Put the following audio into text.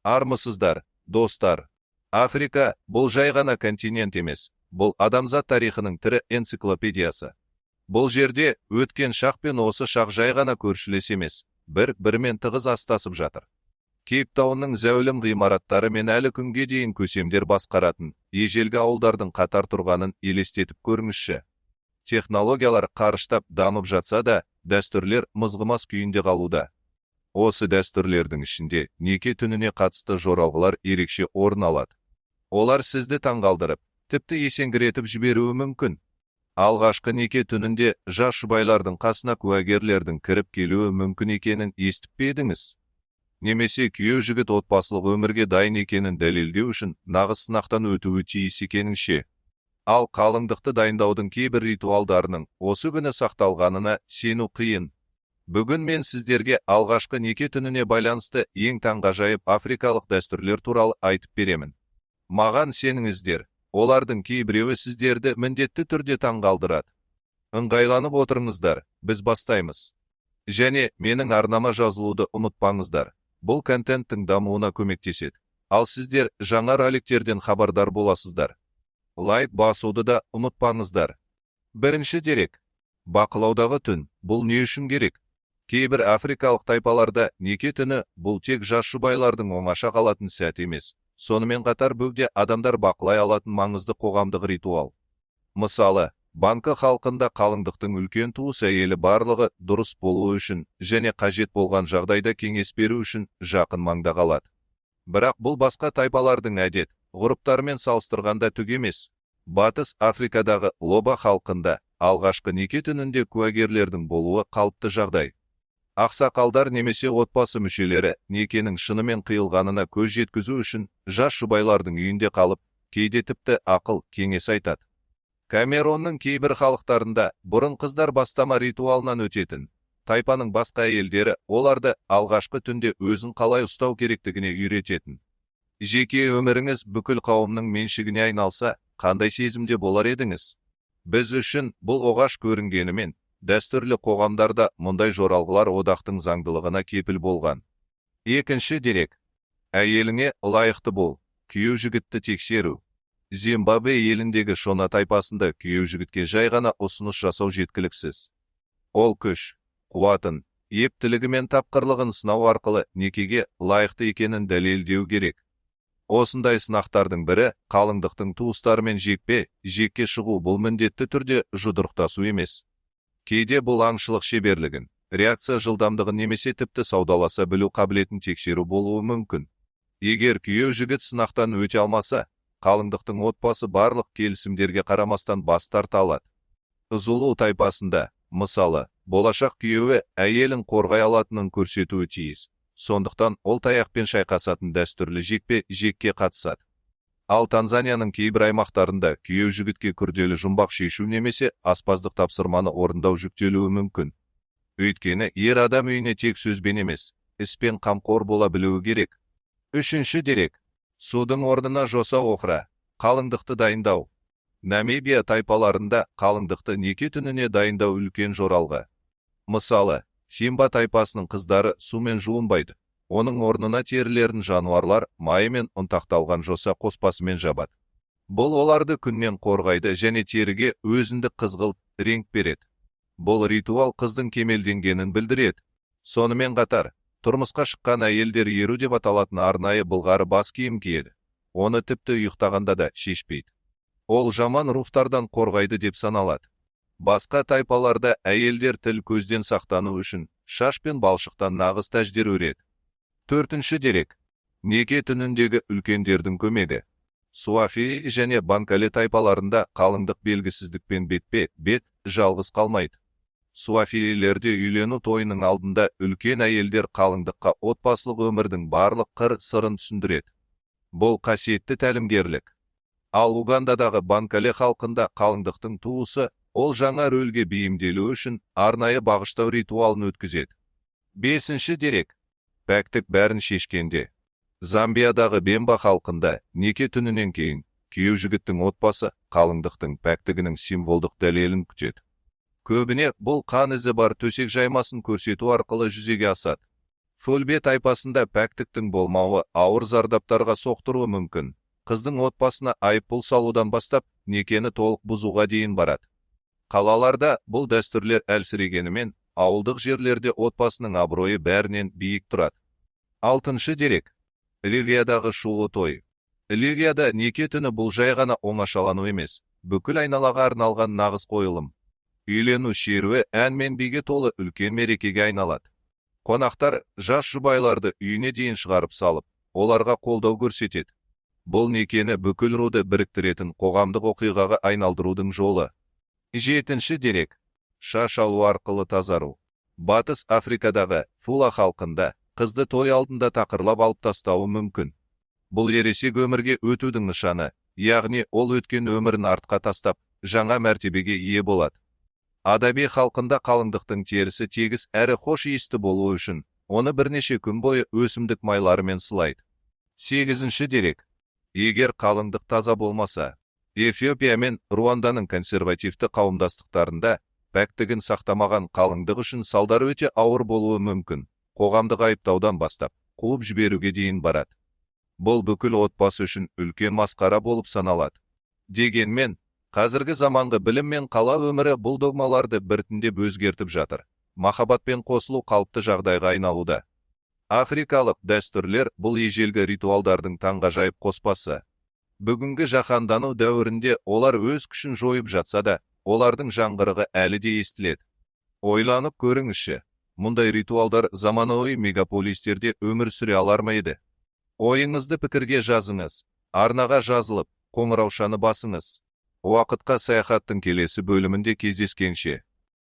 Армысыздар, достар! Африка – бұл жай ғана континент емес, бұл адамзат тарихының тірі энциклопедиясы. Бұл жерде өткен шақ пен осы шақ жай ғана көршілес емес, бір-бірімен тығыз астасып жатыр. Кейптаунның зәулім ғимараттары мен әлі күнге дейін көсемдер басқаратын ежелгі ауылдардың қатар тұрғанын елестетіп көріңізші. Технологиялар қарыштап дамып жатса да, дәстүрлер мызғымас күйінде қалуда. Осы дәстүрлердің ішінде неке түніне қатысты жоралғылар ерекше орын алады. Олар сізді таңғалдырып, тіпті есеңгіретіп жіберуі мүмкін. Алғашқы неке түнінде жас жұбайлардың қасына куәгерлердің кіріп келуі мүмкін екенін естіп пе едіңіз? Немесе күйеу жігіт отбасылық өмірге дайын екенін дәлелдеу үшін нағыз сынақтан өтуі тиіс екенін ше? Ал қалыңдықты дайындаудың кейбір ритуалдарының осы күні сақталғанына сену қиын. Бүгін мен сіздерге алғашқы неке түніне байланысты ең таңғажайып африкалық дәстүрлер туралы айтып беремін. Маған сеніңіздер, олардың кейбіреуі сіздерді міндетті түрде таңғалдырады. Ыңғайланып отырыңыздар, біз бастаймыз. Және менің арнама жазылуды ұмытпаңыздар. Бұл контенттің дамуына көмектеседі. Ал сіздер жаңа роликтерден хабардар боласыздар. Лайк басуды да ұмытпаңыздар. Бірінші дерек. Бақылаудағы түн. Бұл не үшін керек? Кейбір африкалық тайпаларда неке түні – бұл тек жас жұбайлардың оңаша қалатын сәт емес, сонымен қатар бөгде адамдар бақылай алатын маңызды қоғамдық ритуал. Мысалы, банка халқында қалыңдықтың үлкен туыс әйелі барлығы дұрыс болуы үшін және қажет болған жағдайда кеңес беру үшін жақын маңда қалады. Бірақ бұл басқа тайпалардың әдет ғұрыптарымен салыстырғанда түк емес. Батыс Африкадағы лоба халқында алғашқы неке түнінде куәгерлердің болуы қалыпты жағдай. Ақсақалдар немесе отбасы мүшелері некенің шынымен қиылғанына көз жеткізу үшін жас жұбайлардың үйінде қалып, кейде тіпті ақыл кеңес айтады. Камеронның кейбір халықтарында бұрын қыздар бастама ритуалынан өтетін. Тайпаның басқа әйелдері оларды алғашқы түнде өзін қалай ұстау керектігіне үйрететін. Жеке өміріңіз бүкіл қауымның меншігіне айналса, қандай сезімде болар едіңіз? Біз үшін бұл оғаш көрінгенімен, дәстүрлі қоғамдарда мұндай жоралғылар одақтың заңдылығына кепіл болған. Екінші дерек. Әйеліңе лайықты бол, күйеу жігітті тексеру. Зимбабве еліндегі Шона тайпасында күйеу жігітке жай ғана ұсыныс жасау жеткіліксіз. Ол күш, қуатын, ептілігі мен тапқырлығын сынау арқылы некеге лайықты екенін дәлелдеу керек. Осындай сынақтардың бірі – қалыңдықтың туыстарымен жекпе жекке шығу. Бұл міндетті түрде жұдырықтасу емес. Кейде бұл аңшылық шеберлігін, реакция жылдамдығын немесе тіпті саудаласа білу қабілетін тексеру болуы мүмкін. Егер күйеу жігіт сынақтан өте алмаса, қалыңдықтың отбасы барлық келісімдерге қарамастан бас тарта алады. Зулу тайпасында, мысалы, болашақ күйеуі әйелін қорғай алатынын көрсетуі тиіс. Сондықтан ол таяқпен шайқасатын дәстүрлі жекпе жекке қатысады. Ал Танзанияның кейбір аймақтарында күйеу жігітке күрделі жұмбақ шешу немесе аспаздық тапсырманы орындау жүктелуі мүмкін. Өйткені ер адам үйіне тек сөзбен емес, іспен қамқор бола білуі керек. Үшінші дерек. Судың орнына жоса охра. Қалыңдықты дайындау. Намибия тайпаларында қалыңдықты неке түніне дайындау үлкен жоралғы. Мысалы, Химба тайпасының қыздары сумен жуынбайды. Оның орнына терілерін жануарлар майы мен ұнтақталған жоса қоспасымен жабады. Бұл оларды күннен қорғайды және теріге өзіндік қызғылт реңк береді. Бұл ритуал қыздың кемелденгенін білдіреді. Сонымен қатар, тұрмысқа шыққан әйелдер еру деп аталатын арнайы былғары бас киім киеді. Оны тіпті ұйықтағанда да шешпейді. Ол жаман рухтардан қорғайды деп саналады. Басқа тайпаларда әйелдер тіл көзден сақтану үшін шаш пен балшықтан нағыз тәждер өреді. Төртінші дерек. Неке түніндегі үлкендердің көмегі. Суахили және банкале тайпаларында қалыңдық белгісіздікпен бетпе бет жалғыз қалмайды. Суахилилерде үйлену тойының алдында үлкен әйелдер қалыңдыққа отбасылық өмірдің барлық қыр сырын түсіндіреді. Бұл қасиетті тәлімгерлік. Ал Угандадағы банкале халқында қалыңдықтың туысы ол жаңа рөлге бейімделу үшін арнайы бағыштау ритуалын өткізеді. Бесінші дерек. Пәктік бәрін шешкенде. Замбиядағы Бемба халқында неке түнінен кейін күйеу жігіттің отбасы қалыңдықтың пәктігінің символдық дәлелін күтеді. Көбіне бұл қан ізі бар төсек жаймасын көрсету арқылы жүзеге асады. Фульбе тайпасында пәктіктің болмауы ауыр зардаптарға соқтыруы мүмкін. Қыздың отбасына айыппұл салудан бастап, некені толық бұзуға дейін барады. Қалаларда бұл дәстүрлер әлсірегенімен, ауылдық жерлерде отбасының абыройы бәрінен биік тұрады. Алтыншы дерек. Ливиядағы шулы той. Ливияда неке түні бұл жай ғана оңашалану емес, бүкіл айналаға арналған нағыз қойылым. Үйлену шеруі ән мен биге толы үлкен мерекеге айналады. Қонақтар жас жұбайларды үйіне дейін шығарып салып, оларға қолдау көрсетеді. Бұл некені бүкіл руды біріктіретін қоғамдық оқиғаға айналдырудың жолы. Жетінші дерек. Шаш алу арқылы тазару. Батыс Африкадағы Фула халқында қызды той алдында тақырлап алып тастауы мүмкін. Бұл ересек өмірге өтудің нышаны, яғни ол өткен өмірін артқа тастап, жаңа мәртебеге ие болады. Адаби халқында қалыңдықтың терісі тегіс әрі хош иісті болуы үшін, оны бірнеше күн бойы өсімдік майларымен сылайды. Сегізінші дерек. Егер қалыңдық таза болмаса, Эфиопия мен Руанданың консервативті қауымдастықтарында пәктігін сақтамаған қалыңдық үшін салдар өте ауыр болуы мүмкін, қоғамдық айыптаудан бастап, қуып жіберуге дейін барады. Бұл бүкіл отбасы үшін үлкен масқара болып саналады. Дегенмен, қазіргі заманғы білім мен қала өмірі бұл догмаларды біртіндеп өзгертіп жатыр. Махаббатпен қосылу қалыпты жағдайға айналуда. Африкалық дәстүрлер бұл ежелгі ритуалдардың таңғажайып қоспасы. Бүгінгі жаһандану дәуірінде олар өз күшін жойып жатса да, олардың жаңғырығы әлі де естіледі. Ойланып көріңізші, мұндай ритуалдар заманауи мегаполистерде өмір сүре алар ма еді? Ойыңызды пікірге жазыңыз, арнаға жазылып, қоңыраушаны басыңыз. Уақытқа саяхаттың келесі бөлімінде кездескенше.